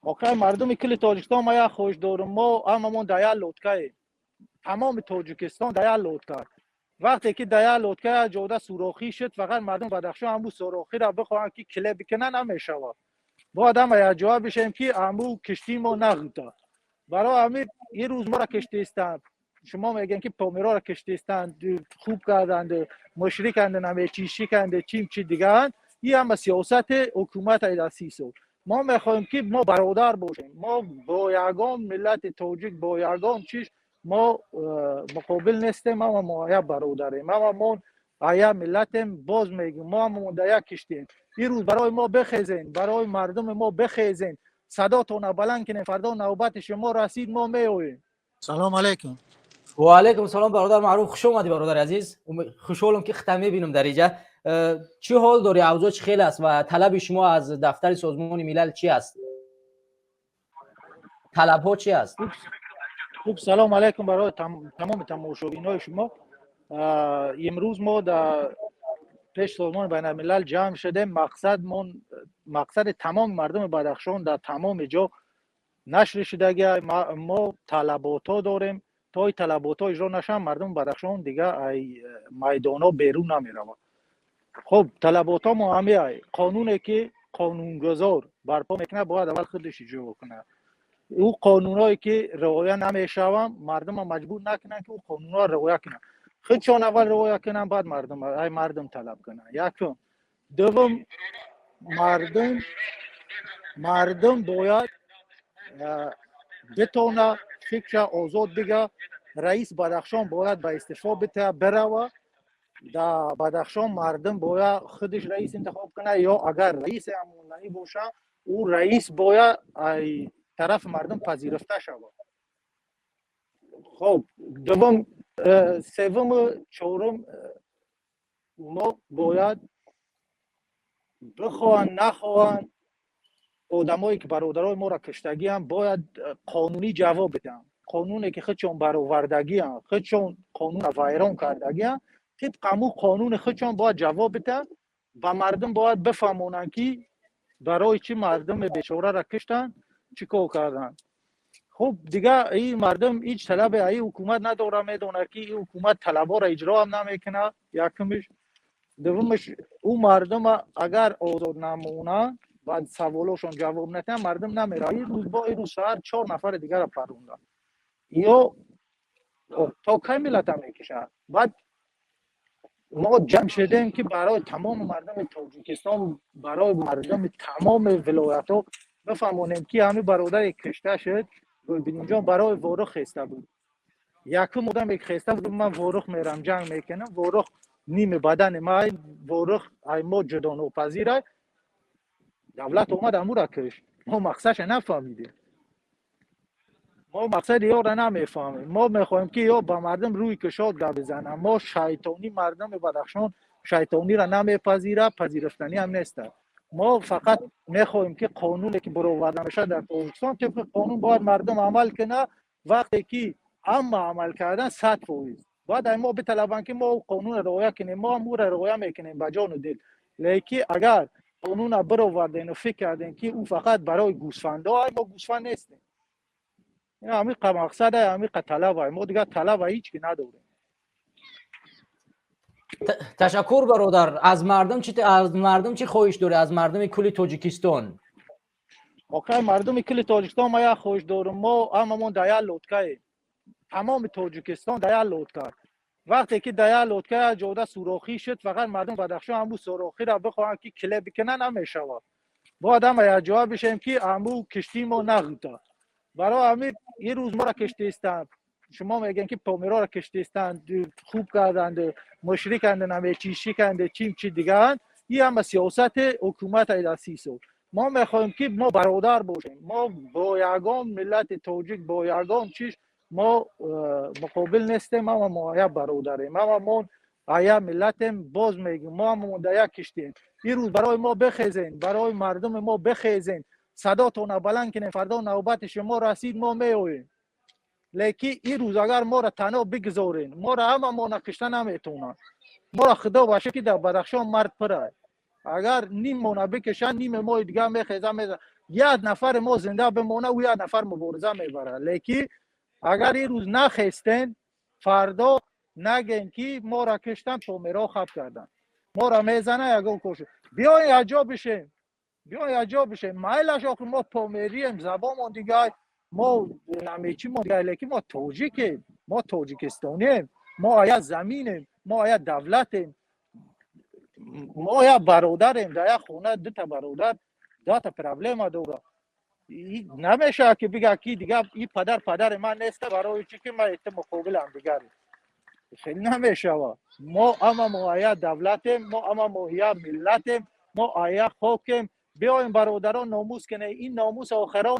Охай, мардуми кулли Тоҷикистон, ма як хоҳиш дорум. Мо ҳамамон дар як лодкаем, тамоми Тоҷикистон дар як лодка. Вақте ки дар як лодка як ҷода сурохӣ шуд, фақат мардум Бадахшон ҳамун сурохиро бихоҳанд, ки киле бикунанд, намешавад. Бояд ҳама якҷоя бишем, ки ҳамун киштии мо нағӯта. Барои ҳамин ин рӯз моро киштистанд. Шумо мегӯем, ки помироро киштистанд, хуб карданд, мушриканд, намечишиканд, чим чи дигаанд. Ин ҳама сиёсати ҳукумат дар 30 сол. Мо мехоҳем, ки мо бародар бошем. Мо бо ягон миллати тоҷик, бо ягон чиз мо муқобил нестем. Ама мо як бародарем, ама мо як миллатем. Боз мегӯм, мо ҳамамон дар як киштием. Ин рӯз барои мо бихезен, барои мардуми мо бихезен, садотона баланд кунем. Фардо навбати шумо расид, мо меоем. Салом алейкум. Ва алейкум салом, бародар Маъруф, хуш омадӣ, бародари азиз. Хушҳолам, ки худта мебинам дар инҷа. Чӣ ҳол дорӣ, авзоъ чӣ хел аст ва талаби шумо аз дафтари Созмони Милал чӣ аст, талабҳо чӣ аст? Хуб, салом алейкум барои тамоми тамошобинои шумо. Имрӯз мо дар пеш Созмони Байналмилал ҷамъ шудем. Мақсадмон, мақсади тамоми мардуми Бадахшон дар тамоми ҷо нашр шудагӣ. Мо талаботҳо дорем. То ин талаботҳо иҷро нашаванд, мардуми Бадахшон дигар ай майдонҳо берун намеравад. Хуб, талаботҳо мо ҳамиай: қонуне ки қонунгузор барпо мекунад, бояд аввал худаш иҷро кунад. Ӯ қонунҳое ки риоя намешаванд, мардума маҷбур накунанд, ки ӯ қонунҳоро риоя кунанд. Худшон аввал риоя кунанд, баъд мардум ай мардум талаб кунанд. Якум. Дуввум, мардум бояд битона фикра озод бига. Раис Бадахшон бояд ба истифо битая, бирава. Дар Бадахшон мардум бояд худаш раис интихоб кунад ё агар раисе ҳамонанӣ боша, ӯ раис бояд ай тарафи мардум пазируфта шавад. Хоб, дуввум, севуму чорум, мо бояд, бихоҳанд, нахоҳанд, одамое ки бародарои моро киштагиам, бояд қонунӣ ҷавоб бидиҳанд. Қонуне ки худшон баровардагиам, худшон қонунро вайрон кардагиам, тибқи ҳамун қонуни худшон бояд ҷавоб бидиҳанд. Ба мардум бояд бифаҳмонанд, ки барои чӣ мардуми бечораро киштанд, чӣ кор карданд. Хуб, дигар ин мардум ҳеҷ талабе аи ҳукумат надорад. Медонад, ки ин ҳукумат талабҳоро иҷро ҳам намекунад, якумиш. Дуввумиш, ӯ мардума агар озод намонанд ва саволошон ҷавоб надиҳанд, мардум намеравад. Ин рӯз бо ин рӯз саҳар чор нафари дигарро паронданд. Ё то кай миллата мекушанд? Баъд мо ҷамъ шудем, ки барои тамоми мардуми Тоҷикистон, барои мардуми тамоми вилоятҳо бифаҳмонем, ки ҳамин бародаре кушта шуд, Гулбининҷон, барои Ворух хеста буд. Якум одаме ки хеста буд: «Ман Ворух мерам, ҷанг мекунам, Ворух ними бадани ма, Ворух ай мо ҷудонопазира». Давлат омад, амура кушт. Мо мақсадша нафаҳмидем, мо мақсади ёро намефаҳмем. Мо мехоҳем, ки ё ба мардум рӯи кушод гап бизанам. Мо шайтонӣ, мардуми Бадахшон шайтониро намепазира, пазируфтанӣ ҳам неста. Мо фақат мехоҳем, ки қонуне ки бароварда мешавад дар Тоҷикистон, тибқи қонун бояд мардум амал кунад. Вақте ки ҳама амал кардан, 100%, бояд ай мо биталабанд, ки мо қонунро риоя кунем. Мо ҳам ӯро риоя мекунем ба ҷону дил. Лекин агар қонунро баровардем фикр кардем, ки ӯ фақат барои гӯсфандо, ай мо гӯсфанд нестем. Ҳамиқа мақсад, ҳамиқа талаб. Мо дигар талаба ҳеҷ ки надорем. Ташаккур, бародар. Аз мардум чӣ хоҳиш дорӣ, аз мардуми кулли Тоҷикистон? Охай, мардуми кулли Тоҷикистон, ма як хоҳиш дорум. Мо ҳамамон дар як лодкаем, тамоми Тоҷикистон дар як лодка. Вақте ки дар як лодка як ҷода сурохӣ шуд, фақат мардум Бадахшон ҳамун сурохиро бихоҳанд, ки киле бикунанд, намешавад. Бояд ҳама якҷоя бишем, ки ҳамун киштии мо нағӯта. Барои ҳамин ин рӯз моро киштистанд. Шумо мегӯем, ки помироро киштистанд, хуб карданд, мушриканд, намечишиканд, чим чи дигаанд. Ин ҳама сиёсати ҳукумат дар 30 сол. Мо мехоҳем, ки мо бародар бошем. Мо бо ягон миллати тоҷик, бо ягон чиз мо муқобил нестем. Ама мо як бародарем, ама мо як миллатем. Боз мегӯм, мо ҳамамон дар як киштием. Ин рӯз барои мо бихезен, барои мардуми мо бихезен, садотона баланд кунем. Фардо навбати шумо расид, мо меоем. Лекин ин рӯз агар моро танҳо бигзорен, моро ҳамамона кишта наметавонанд. Моро, худо баша, ки дар Бадахшон мард пурай. Агар ниммона бикешанд, ниме мои дигар мехеза меза. Як нафари мо зинда бимона, ӯ як нафар мубориза мебарад. Лекин агар ин рӯз нахестен, фардо нагем, ки моро киштан, померо хаб кардан, моро мезана ягон кош. Биёен, якҷо бишем, биёен, якҷо бишем. Майлаш, охир мо померием, забонмон дигар, мо намечимо дигар, лекин мо тоҷикем, мо тоҷикистонием, мо як заминем, мо як давлатем, мо як бародарем. Дар як хона дута бародар дута проблема дора. Намешавад, ки бига, ки дига и падар падари ман неста, барои чӣ ки ман ити муқобилам дигаре. Хеле намешавад. Мо ама мо як давлатем, мо ама мо як миллатем, мо як хокем. Биёем, бародарон, номус кунем. Ин номус охирон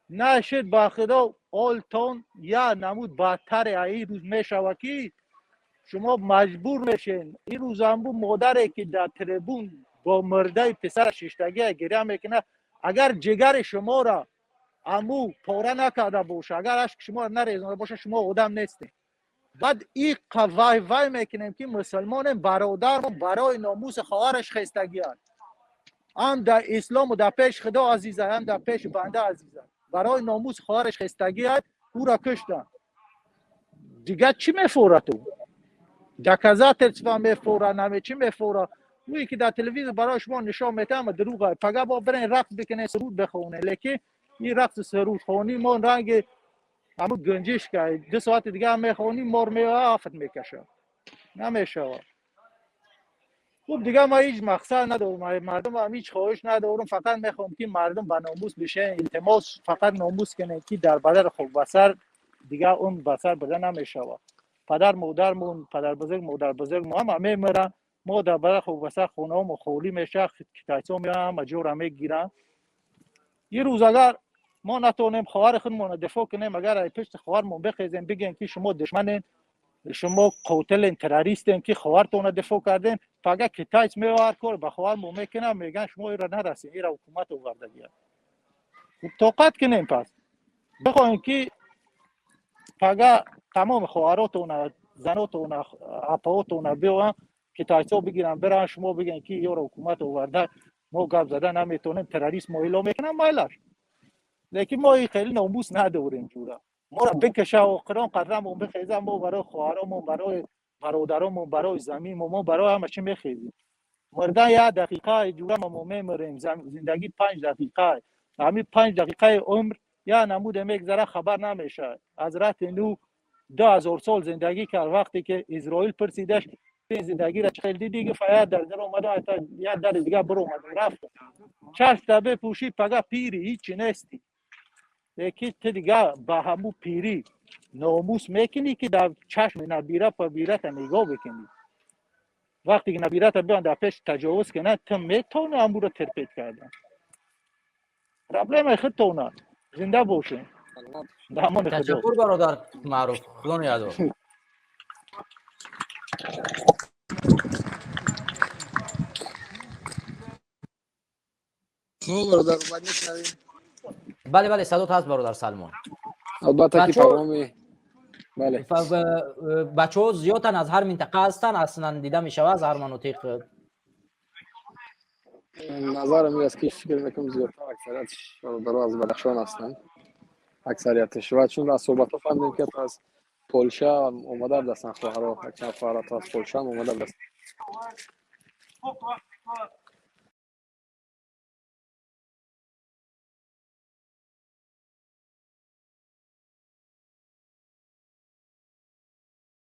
нашид. Ба худо, олтон як намуд бадтаре ин рӯз мешавад, ки шумо маҷбур мешен. Ин рӯз амбу модаре, ки дар трибун бо мурдаи писара шиштагия гиря мекунад, агар ҷигари шуморо аму пора накарда боша, агар ашки шуморо нарезонда боша, шумо одам нестед. Баъд иқа вай вай мекунем, ки мусулмонем. Бародармо барои номуси хоҳараш хестагиад. Ҳам дар ислому дар пеши худо азиза, ҳам дар пеши банда азиза. Барои номуси хоҳараш хестагиад, ӯро куштанд. Дигар чӣ мефора? Ту доказательства мефора, наме чӣ мефора? Ӯе ки дар телевизор барои шумо нишон метаҳам, дурӯға. Пага бо бирен, рақс бикунен, суруд бихонен. Лекин ин рақси сурудхонӣ мо ранги ҳамун гунҷишка, 2 соати дига мехонӣ, мор меояд, афт мекашад. Намешавад. Хуб, дига ман ҳеҷ мақсад надорам, мардум ҳам ҳеҷ хоҳиш надорам. Фақат мехоҳам, ки мардум ба номус бишен. Илтимос, фақат номус кунед, ки дар бадар хок басар дига он басар бурда намешавад. Падар модармон, падарбузург, модарбузург мо ҳама мемиранд. Мо дар бадар хок басар хонаҳомо холӣ мешавад, китайцо меоянд, ҳама ҷора мегиранд. Ин рӯз агар мо натавонем хоҳари худмонро дифоъ кунем, агар ай пишти хоҳармон бихезем, бигем, ки шумо душманен, шумо қотилен, террористен, ки хоҳартонро дифоъ кардем, пага китайц меояд, ҳар кор ба хоҳармон мекунад, мегӯянд, шумо иро нарасем, ира ҳукумат овардагиад. Тоқат кунем. Пас бихоҳем, ки пага тамоми хоҳаротона, занотона, апаотона биоянд, китайцо бигиранд, биранд, шумо бигӯед, ки ёро ҳукумат оварда, мо гап зада наметавонем, террорист мо эълон мекунам. Майлаш, лекин мо хеле номус надорем. Ҷура моро бикаша, охирон қадрамон бихеза. Мо барои хоҳаромон, барои бародаромон, барои заминмо, мо барои ҳама чӣ мехезем. Мурдан як дақиқа, ҷура, мо мемирем. Зиндагӣ 5 дақиқа. Ҳамин 5 дақиқаи умр як намуде мегзара, хабар намешавад. Ҳазрати Нӯҳ 2000 сол зиндагӣ кард. Вақте ки Изроил пурсидаш, зиндагиро чӣ хел дидӣ, гуфт, як дар дар омадам, як дари дига биромадам, рафтам. Чашмта бепӯшӣ, пага пири, ҳичи нестӣ. Лекин ту дига ба ҳамун пирӣ номус мекунӣ, ки дар чашми набира пабирата нигоҳ бикунӣ? Вақте ки набирата биён дар пеш таҷовуз кунанд, ту метавонӣ ҳамуро терпеть кардан? Проблемаи худтона. Зинда бошем. Дар амони Худо. Ташаккур, бародар Маъруф, худо нигаҳдор. Хуб, бародар, баъд мешнавем. Бале, садот ҳаст, бародар Салмон. Албатта, ки бачаҳо- паёми, бале. Бачаҳо зиёдтан, аз ҳар минтақа ҳастанд, аслан дида мешавад, аз ҳар манотиқ. Назарам ин аст, ки фикр мекунам, зиёдтар аксариятш бародаро аз Бадахшон ҳастанд, аксариятш. Ва чун аз суҳбатҳо фаҳмидем, ки ҳатто аз Полша омада будастанд хоҳаро, якчанд хоҳар ҳатто аз Полша ҳам омада будастанд.